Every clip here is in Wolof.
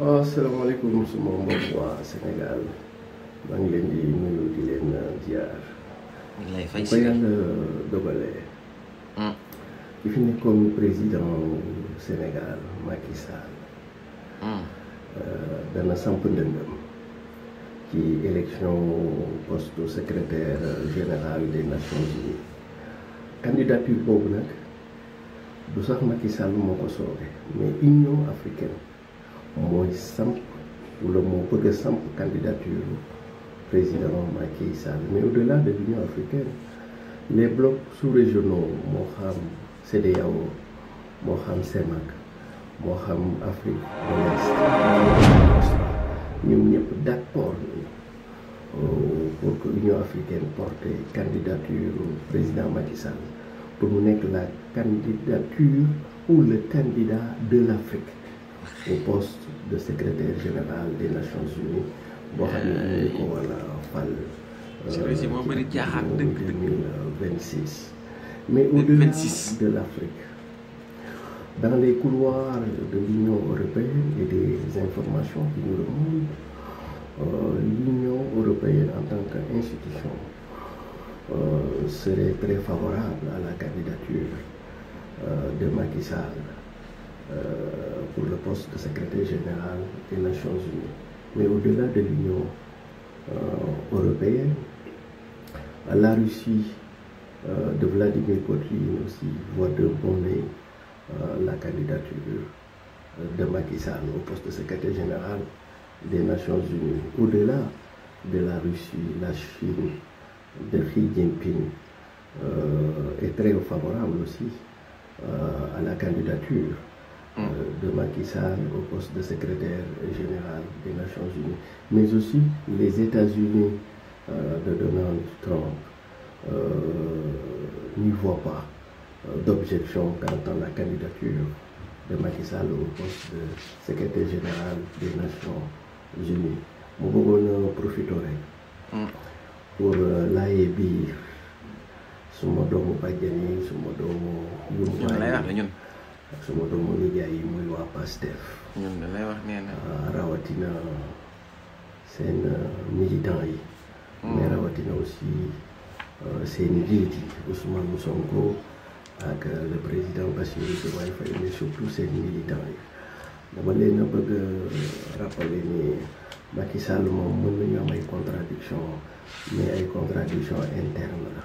asalaamaaleykum suma mbokk waa Sénégal maa ngi leen di nuyu di leen ziar. lay fay ko yàlla dogalee. ki fi nekkoon président Sénégal Macky Sall. dana samp ndëndëm ci élection poste secrétaire général des Nations Unies. candidature boobu nag du sax Macky Sall moo ko soobee mais Union africaine mooy samp wala moo bëgg a samp candidature président Macky Sall. Mais au-delà de l'Union africaine, les blocs sous-régionaux moo xam CEDEAO moo xam CEMAC moo xam Afrique de l'Est ñoom ñëpp d'accord pour que l'Union africaine porte candidature président Macky Sall pour mu nekk la candidature ou le candidat de l'Afrique au poste de secrétaire général des Nations Unies boo xam ne ñu ko wala fal en 2026. Mais au-delà de l'Afrique, dans les couloirs de l'Union européenne et des informations qui nous remontent, l'Union européenne en tant qu'institution serait très favorable à la candidature de Macky Sall pour le poste de secrétaire général des Nations Unies. Mais au-delà de l'Union européenne, la Russie de Vladimir Poutine aussi voit de bon œil la candidature de Macky Sall au poste de secrétaire général des Nations Unies. Au-delà de la Russie, la Chine de Xi Jinping est très favorable aussi à la candidature de Macky Sall au poste de secrétaire général des Nations Unies. Mais aussi les États-Unis de Donald Trump n'y voient pas d'objection quant à la candidature de Macky Sall au poste de secrétaire général des Nations Unies. mu bëggoon profité rek pour laaye biir suma doomu bàjjan yi suma doomu yumbaay ak suma doomu nijaay yi muy waa Pastef ñun da lay wax nee na rawatina seen militants yi mais rawatina aussi seen njiit yi Ousmane Sonko ak le président Bassirou Diomaye Faye mais surtout seen militants yi dama leen a bëgg rappeler ni Macky Sall moom mën nañu am ay contradiction mais ay contradiction interne la.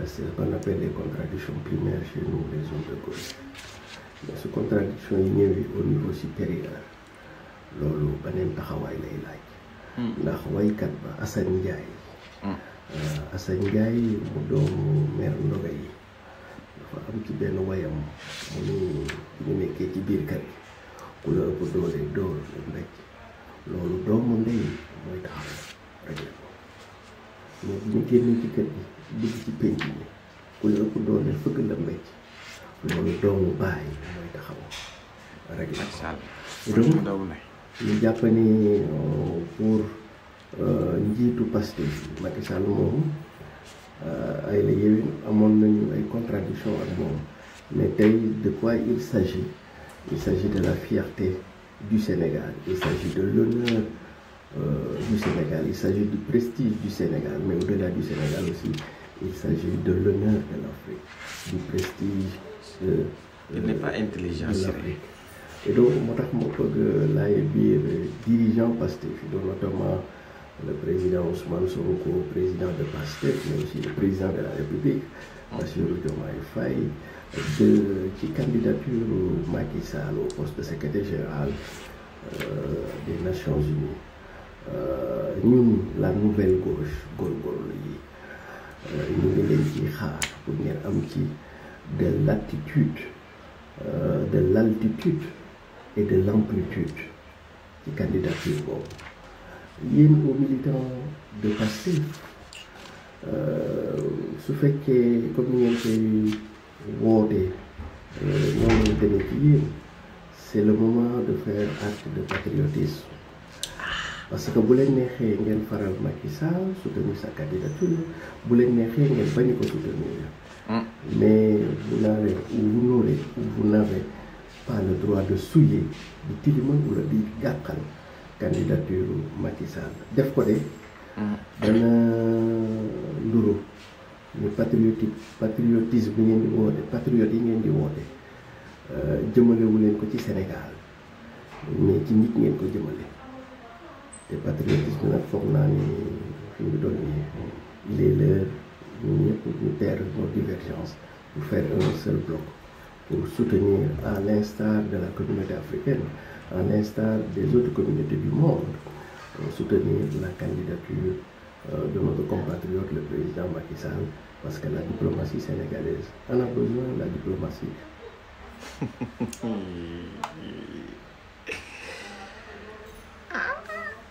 C'est ce qu'on appelle les contradictions primaires chez nous les hommes de gauche. mais su contradiction yi ñëwee au niveau supérieur loolu beneen taxawaay lay laaj. ndax waykat ba Assane Ndiaye. Assane Ndiaye mu doomu maire Ndoga yi dafa am ci benn wayam mu ni ñu nekkee ci biir kër gi ku la ëpp doole dóor la mbéj loolu doomu ndey mooy taxaw rek la mais bu ñu génnee ci kër gi dugg ci penc bi ku la ëpp doole fëgg la mbéj loolu doomu baay mooy taxaw rek la donc ñu jàpp ni pour njiitu Pastef Macky Sall moom ay la yéwén amoon nañu ay contradiction ak moom mais tey de quoi il s'agit de la fierté du Sénégal, il s'agit de l'honneur du Sénégal, il s'agit du prestige du Sénégal, mais au-delà du Sénégal aussi, il s'agit de l'honneur de l'Afrique, du prestige il n'est pas intelligent de l'Afrique. Et donc, moo tax ma bëgg laay biir dirigeant Pastef, donc notamment le président Ousmane Sonko, président de Pastef, mais aussi le président de la République, Bassirou Diomaye Faye, ci candidature Macky Sall au poste de secrétaire général des Nations Unies. Ñun la nouvelle gauche góorgóorlu yi ñu ngi leen ci xaar pour ngeen am ci de l'attitude, de l'altitude et de l'amplitude ci candidature boobu. Yéen aux militants de Pastef su fekkee comme ni ngeen koy woote noonu la demee ci yéen c'est le moment de faire acte de patriotisme parce que bu leen neexee ngeen faral Macky Sall soutenir sa candidature bu leen neexee ngeen bañ ko soutenir mais vous n'avez pas le droit de souiller di tilimal wala di gàkkal candidature Macky Sall def ko de dana nduru ni patriotisme bi ngeen di woote patriote yi ngeen di woote jëmalewu leen ko ci Sénégal mais ci nit ngeen ko jëmale te patriotisme nag foog naa ni fi mu doon nii il est l'heure ñun ñëpp ñu taire nos divergences pour faire un seul bloc pour soutenir, à l'instar de la communauté africaine, à l'instar des autres communautés du monde, soutenir la candidature de notre compatriote, le président Macky Sall, parce que la diplomatie sénégalaise en a besoin, la diplomatie.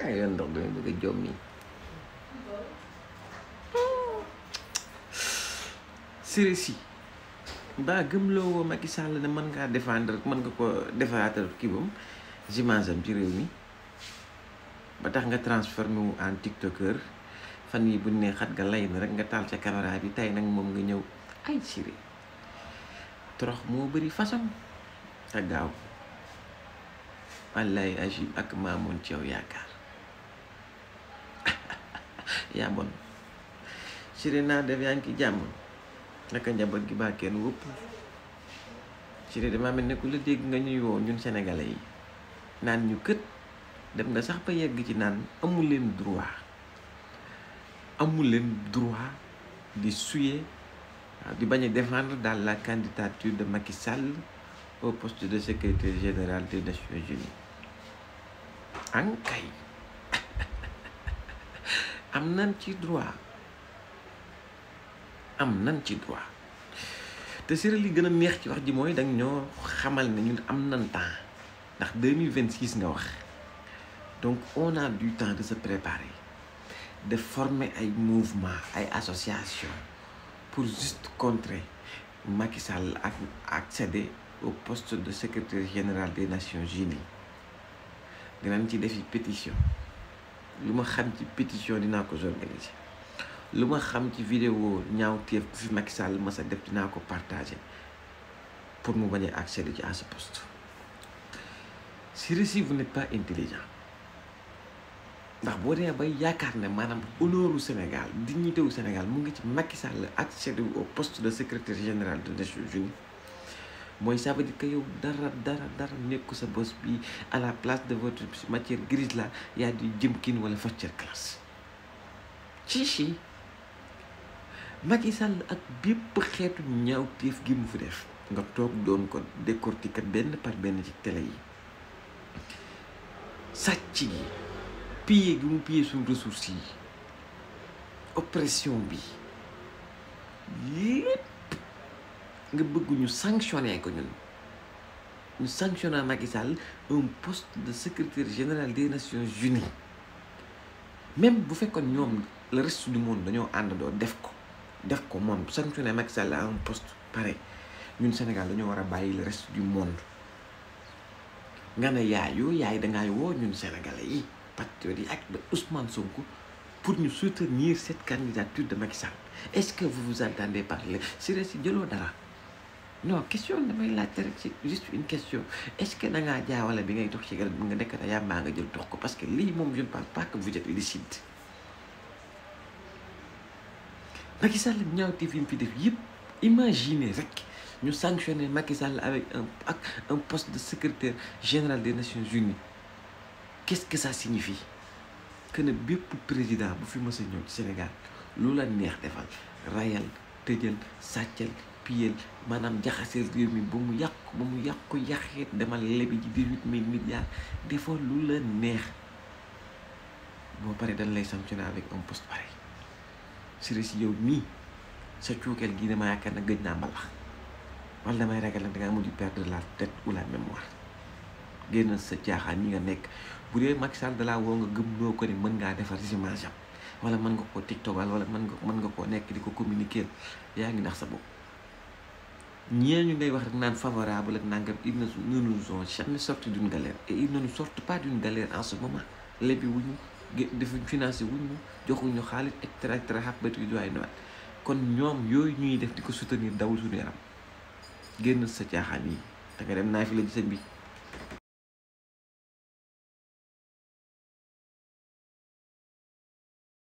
Ayun, dog doon yung jomi. Seriously. Ba gëmloo Macky Sall ne mën ngaa défendre mën nga ko défendre kii bam image am ci réew mi ba tax nga transformé wu en tiktoker fan yi bu ne xat nga lay na rek nga taal ca caméra bi tey nag moom nga ñëw ay Siré torox moo bëri façon te gaaw wallaay agib ak maamoon ci yow yaakaar yaa bon Siré naa def yaa ngi ci jàmm naka njaboot gi baa kenn wëpp Siré dama mel ne ku la dégg nga ñuy woo ñun sénégalais yi naan ñu kët dem nga sax ba yegg ci naan amu leen droit di souiller waaw di bañ a défendre dans la candidature de Macky Sall au poste de secrétaire général des Nations Unies ankay am nañ ci droit te Siré li gën a neex ci wax ji mooy danga ñoo xamal ne ñun am nañ temps ndax 2026 nga wax donc on a du temps de se préparer de former ay mouvement ay association pour juste contrer Macky Sall ak accéder au poste de secrétaire général des Nations Unies dinañ ci defi pétition lu ma xam ci pétition dinaa ko organiser lu ma xam ci vidéo ñaawteef bu fi Macky Sall ma sa def dinaa ko partager pour mu bañ a accéder ci à ce poste. Siré, si vous n'êtes pas intelligent ndax boo dee bay yaakaar ne maanaam honneur u Sénégal dignité wu Sénégal mu ngi ci Macky Sall accéder au poste de secrétaire général des Nations Unies mooy ça veut dire que yow dara nekku sa boss bi à la place de votre matière grise là y a du jëmkin wala facture classe ci Macky Sall ak bépp xeetu ñaawteef gi mu fi def nga toog doon ko décortiquer benn par benn ci télé yi sàcc gi piller gi mu piller suñu ressources yi oppression bi yépp nga bëgg ñu sanctionner ko ñun ñu sanctionner Macky Sall un poste de secrétaire général des Nations Unies même bu fekkoon ñoom le reste du monde dañoo àndandoo def ko moom sanctionner Macky Sall à un poste pareil ñun Sénégal dañoo war a bàyyi le reste du monde nga ne yaay dangaay woo ñun Sénégalais yi patriotes yi ak Ousmane Sonko pour ñu soutenir cette candidature de Macky Sall est-ce que vous vous entendez parler Siré si jëloo dara non question damay laajte rek c'est juste une question est-ce que dangaa jaawale bi ngay dox ci garab bi nga nekk yaa mbaa nga jël dox ko parce que lii moom je ne pense pas que vous êtes illicite Macky Sall ñaawte fi mu fi def yëpp imaginez rek ñu sanctionner Macky Sall avec un poste de secrétaire général des Nations Unies qu'est-ce que ça signifie que ne bépp président bu fi mës a ñëw ci Sénégal lu la neex defal rayal tëjal sàccal piyel maanaam jaxaseel réew mi ba mu yàqu yaxeet demal lebi ji 18 000 milliards defal lu la neex boo paree dañ lay sanctionner avec un poste pareil Siré si yow mii sa cuukeel gii dama yaakaar na gëj naa mbalax wala damay ragal nag dangaa mujj perdre la tête ou la mémoire génn sa caaxaan ñi nga nekk bu dee Macky Sall dalaa woo nga gëm noo ko ni mën ngaa defar image am wala mën nga koo tiktokal wala mën nga koo nekk di ko communiquer yaa ngi nax sa bopp ñee ñu ngay wax rek naan favorable ak nangam ils ne nous ont jamais sorti d'une galère et ils ne nous sortent pas d'une galère en ce moment lebi wuñu defuñ financé wuñu joxuñu xaalis extra xabat yu doy na kon ñoom yooyu ñuy def di ko soutenir dawul suñu yaram génn sa caaxaan yi te nga dem naa fi la ci sëñ bi